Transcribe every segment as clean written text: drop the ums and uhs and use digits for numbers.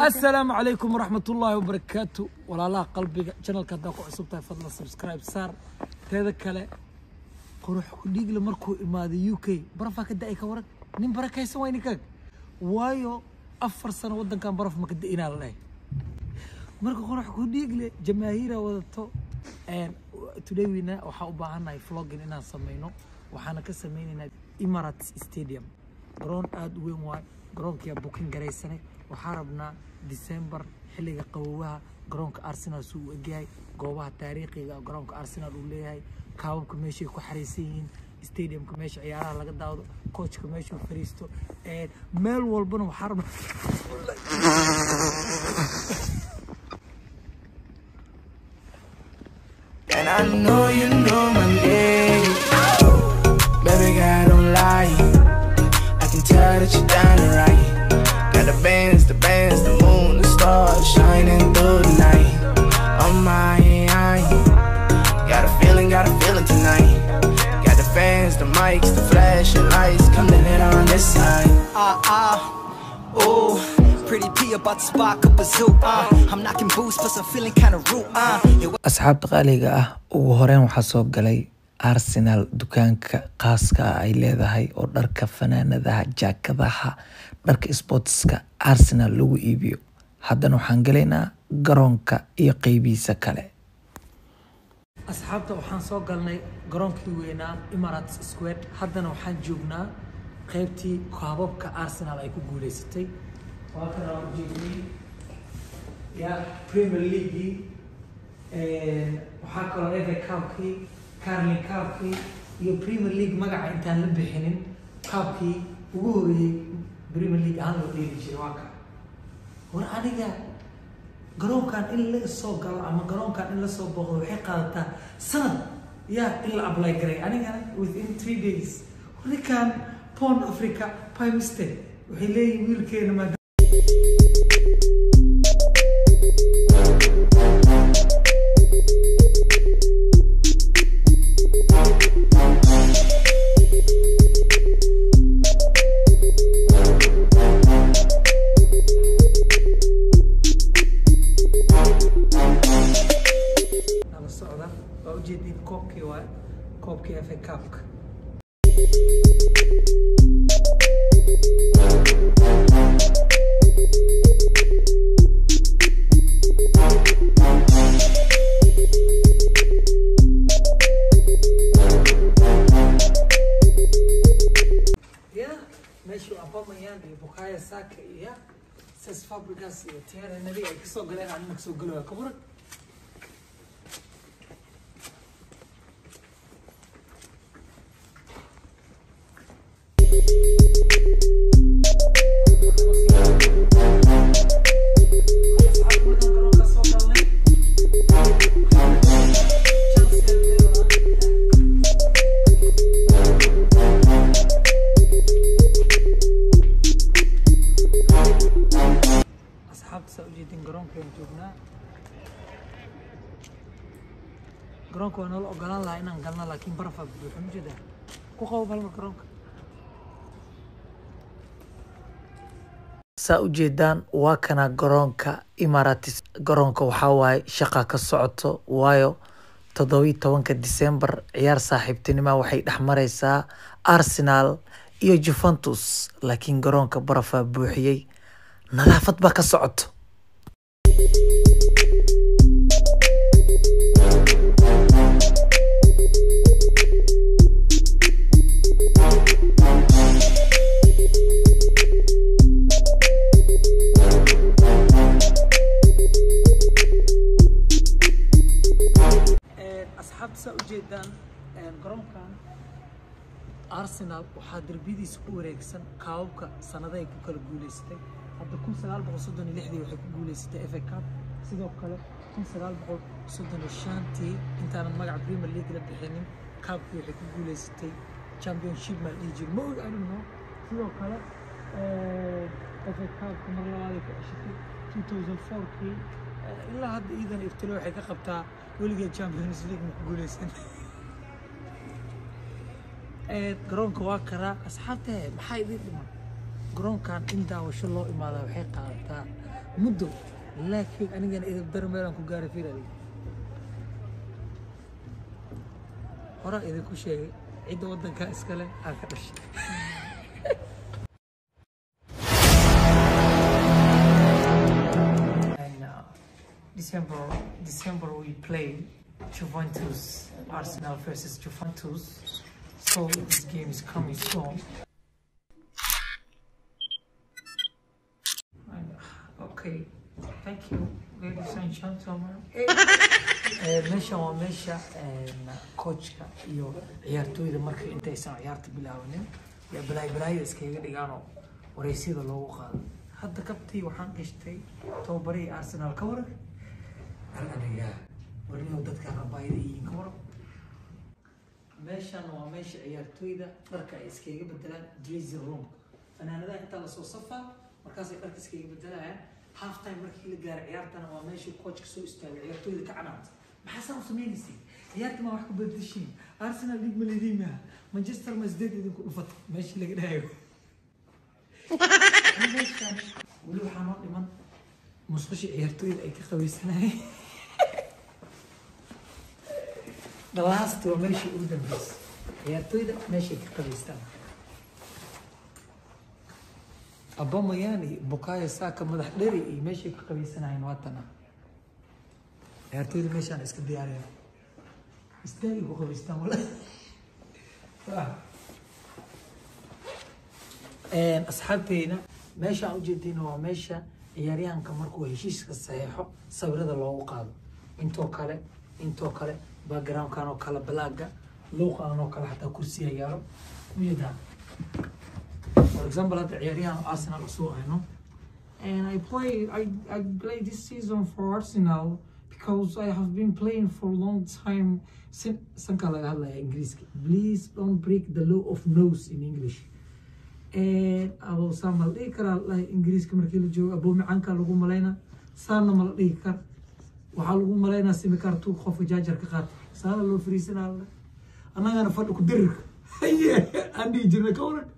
Assalaamu calaykum waraxmatullaahi wabarakaatu. Walaalaha qalbiga, channelka haddaa ku cusub tahay, fadlan subscribe saar. Teeda kale, qurux ku dhiigle markuu imaaday UK barafaa ka da'ay. Ka waran nin barakaysan waay ninkaag, waayo 4 sano waddankan baraf ma ka da'inaa la dhahay. Marka qurux ku dhiigle jamaahiira wadato. Today wina waxaa u baahannahay vlogging inaan sameyno. Waxaana ka sameynaynaa Emirates Stadium, garoon aada u weyn waay. Garoonkiyaa booking garaysanay. Waxaa rabnaa December xilliga qabowaha garoonka Arsenal suu u egyahay, goobaha taariikhiga garoonka Arsenal uu leeyahay, kaababka meeshay ku xariisan yihiin, stadiumka meesha ciyaaraha laga daawdo, coachka meeshuu fariisto, meel walbana waxaa rabnaa. And I know you know my name. Baby girl, don't lie. I can tell that you're down to right. Got the bands, the bands, the moon, the stars shining through the night. On my eye. Got a feeling tonight. Got the fans, the mics, the flashing lights. Come to lit on this side. Ah ah, ooh, pretty P about to spark up a zoo. I'm knocking boots, plus I'm feeling kinda rude. Yeah. Asxaabta qaaliga ah, ugu horeyn waxaa soo galay Arsenal dukaanka khaaska ah ay leedahay oo dharka, fanaanadaha, jaakadaha, dharka sportska Arsenal lagu iibiyo. Haddana waxaan galaynaa garoonka iyo qeybihiisa kale. Asxaabta, waxaan soo galnay garoonkii weynaa Emirates Square. Haddana waxaan joognaa qaybtii koobabka Arsenal ay ku guuleysatay. Waa kana ujeednay ya Premier Leaguei, waxaa kaloo FA Cupkii, Carling Cupkii iyo Premier League magaca intaan la bixinin cupkii ugu horeeyey Premier League ahaan loo dheeli jiray waa ka. War aniga garoonkan in la soo galo ama garoonkan in lasoo booqdo waxay qaadataa sanad ya in la apply garay, anigana within 3 days. Ninkan Pon Africa by mistake waxay leeyihin wiilkeena maadaama nala socda. Waa ujeediin koobkii, waay koobkii FA Cupka. Ya meeshuu Aubameyang iyo Bukayo Saka iyo Cesc Fabregas iyo Thierry Henry ay kasoo galeen, anina kasoo galo waa ka waran. Asxaabta, markaan garoonka soo galnay, Chelsea aan leedahay. Asxaabta, saa ujeedin garoonkaan joognaa. Garoonka waa noola ogolaan lahaa inaan galno, laakiin barafaa buuxa. Ma jeedaa ku qabo balmar garoonka. Saa ujeedaan, waa kana garoonka Emirates. Garoonka waxaa waaye shaqa ka socoto, waayo 17-ka December ciyaar saaxiibtinima waxay dhex mareysaa Arsenal iyo Juventus, laakiin garoonka barafaa buuxiyey, nadaafad baa ka socoto. Asxaabta, saa ujeedaan garoonkan Arsenal waxaa derbiyadiisa ku wareegsan kaababka sanadahay ku kala guuleysatay. Hadda 1936-dii waxay ku guuleysatay FA Cup. Sidoo kale 1935-tii, intaanan magaca Premier League la bixinin, cupkii waxay ku guuleysatay Championship maa la dhihi jiray, ma og, I don't know. Sidoo kale FA Cupka mar labaad ay ku ceshatay 2004-kii. Ilaa hadda iidan iftilo waxay ka qabtaa weligeed Champions League ma ku guuleysan. Garoonka waa karaa. Asxaabte, maxaa idin dhiman? Garoonkan in daawasho loo imaada waxay qaadataa Muddo, laakiin anigana idib daro meelaan ku gaaray. Fiir adiga, horaa idinku sheegay, cidda waddankaa iskale aan ka dhashay. And December we play Juventus, Arsenal versus Juventus. So this game is coming soon. And, okay, thank you, ladies and gentlemen. Meeshan waa meesha coachka iyo ciyaartooyda marka intaysan ciyaarta bilaabanin yaa balaay balaayada iskaga dhigaanoo wareysyada loogu qaado. Hadda kabtii waxaan gashtay tababarihii Arsenal. Ka waran aniga warniyow, dadka rabaayada iyiin, ka waran? Meeshan waa meesha ciyaartooyda dharka ay iskaga bedelaan, dressing room. Fanaanadaha intaa lasoo safaa, markaasay dharka iskaga bedelayaan. Half time markii la gaaro ciyaartana, waa meeshii coachka soo istaagay ciyaartooyda ka canaanta: "Maxaa saa u sameynaysay? Ciyaarta ma wax ka bedeshiin? Arsenal dhig ma leediin maaha? Manchester ma sideed idinku dhufatay?" Meeshii laga dhahayo. Meeshan weli waxaa noo dhiman musqushii ciyaartooyda ay ka qabaysanayeen. The last waa meeshii ugu dambeysay, ciyaartooyda meeshay ka qabaystaan. Aubameyang iyo Bukayo Saka, madax dheri, iyo meeshay ka qabaysanayeen waa tana. Ciyaartooyda meeshaan iska diyaariyaan, istaagay ku qabaystaan wala. Asxaabteyna, meesha aan ujeedayna waa meesha ciyaaryahanka markuu heshiiska saxeexo sawirada loogu qaado. Intoo kale, intoo kale, backgroundkan oo kale, balaaga luuqan oo kale, xataa kursiga yaalo ujeedaa. For example, hadda ciyaaryahan Arsenal usoo hayno: "And I play this season for Arsenal because I have been playing for a long time." Sankaa laga hadlaya Ingiriiska. Please don't break the law of nose in English. Abow, saa ma la dhihi karaa lahay? Ingiriiska markii la joogo, abow macaankaa lagu malaynaa. Saana ma la dhihi kara? Waxaa lagu malaynaa simikaartuu qofka jaajar ka qaata. Saana loo fariisanaa la, annagana fadhi ku dirirka haye aan dhihi jirnay. Ka waran?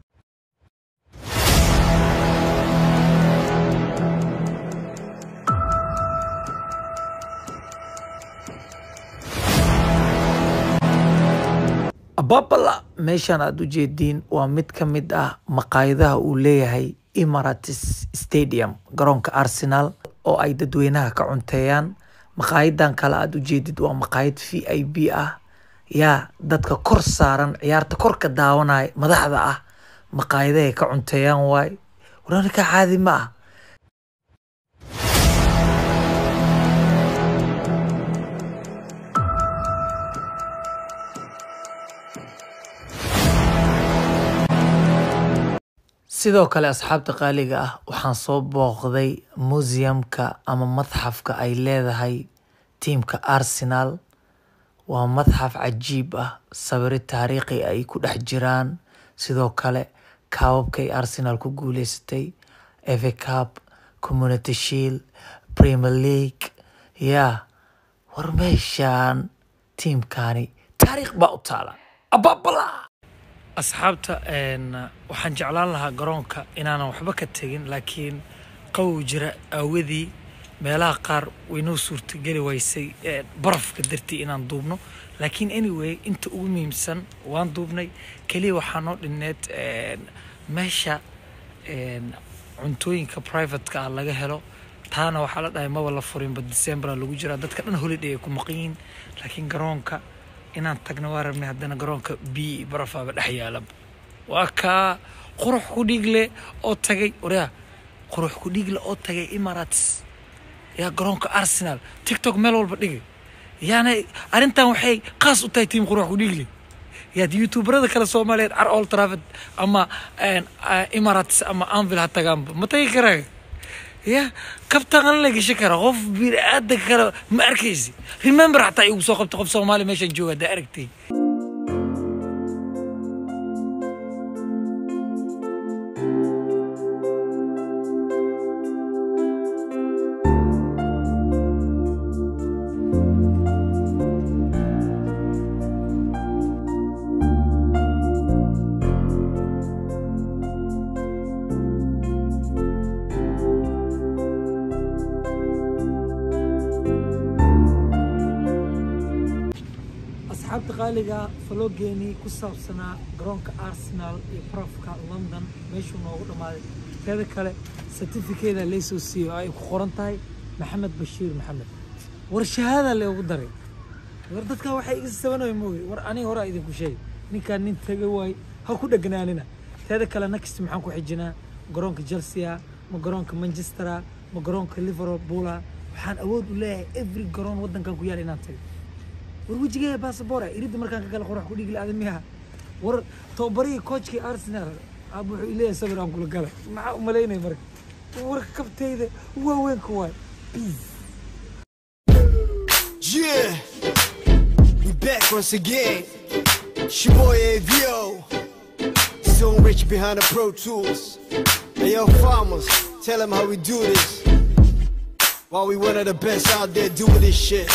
Ababala, meeshan aad u jeediin waa mid ka mid ah maqaayadaha uu leeyahay Emirates Stadium, garoonka Arsenal, oo ay dadweynaha ka cunteeyaan. Maqaayadan kale aad u jeedid waa maqaayad VIP ah, yaa dadka kor saaran ciyaarta kor ka daawanaya, madaxda ah, maqaayadahay ka cunteeyaan waay. Wararka caadi ma ah. Sidoo kale, asxaabta qaaliga ah, waxaan soo booqday museumka ama madxafka ay leedahay tiimka Arsenal. Waa madxaf cajiib ah, sawiro taariikhi ay ku dhex jiraan. Sidoo kale kaababkay Arsenal ku guuleysatay, FA Cup, Community Shield, Premier League. Yaa war, meeshaan tiimkani taariikh baa u taala. Ababala, asxaabta, waxaan jeclaan lahaa garoonka inaanan waxba ka tegin, laakiin qabow jira aawadii meelaha qaar waynoo suurtageli waysay barafka dartii inaan duubno. Laakiin anyway, inta ugu muhiimsan waan duubnay. Keliya waxaa noo dhineed meesha cuntooyinka privateka ah laga helo. Taana waxaa la dhahay maba la furinba, December lagu jiraa, dadka dhan holiday ay ku maqan yihiin. Laakiin garoonka inaan tagno waa rabnay. Haddana garoonka biyo barafaaba dhex yaalaba. Waa kaa qurux ku dhiigle oo tagay. Waryaa, qurux ku dhiigle oo tagay Emirates, yaa garoonka Arsenal, TikTok meel walba dhigay. Yaani arrintan waxay qaas u tahay team qurux ku dhiigle. Yaad youtuberada kale Soomaaliyeed car Old Trafford ama Emirates ama Anfield ha tagaanba, ma tagi karaa? Ya kabtaan la gashan kara qof bini'aadanka kale ma arkaysi. Remember, xataa igu soo qabta qof Soomaali meeshan jooga haddaa aragtay. Asxaabta qaaliga, vlog-geenii ku saabsanaa garoonka Arsenal iyo barafka London meeshuu noogu dhammaaday. Teeda kale, certificate laysoo siiyey oo ay ku qoran tahay Maxamed Bashiir Maxamed. War shahaada leegu daray. War dadka waxay iga sabanaya moogay. War aniga hore idinku sheegay, ninkaan nin taga waay, ha ku dheganaanina. Teeda kale, next maxaan ku xijinaa? Garoonka Chelsea, ma garoonka Manchester, ma garoonka Liverpool? Waxaan awood u leeyahay every garoon waddankan ku yaal inaan tago. War wejigeeda baasabora iridda markaan ka gala, qorax ku dhigi la miyaha. War tababarihii, coachkii Arsenal aab wuxuu ileeyahay sawir aan kula gala. Maxaa u malaynaya marka? War kabtayda waaweynka waay. Peace. Yeah, we back once again. It's your boy AVO. Soon Rich behind the Pro Tools. Hey yo, farmers, tell them how we do this. While we one of the best out there doing this shit.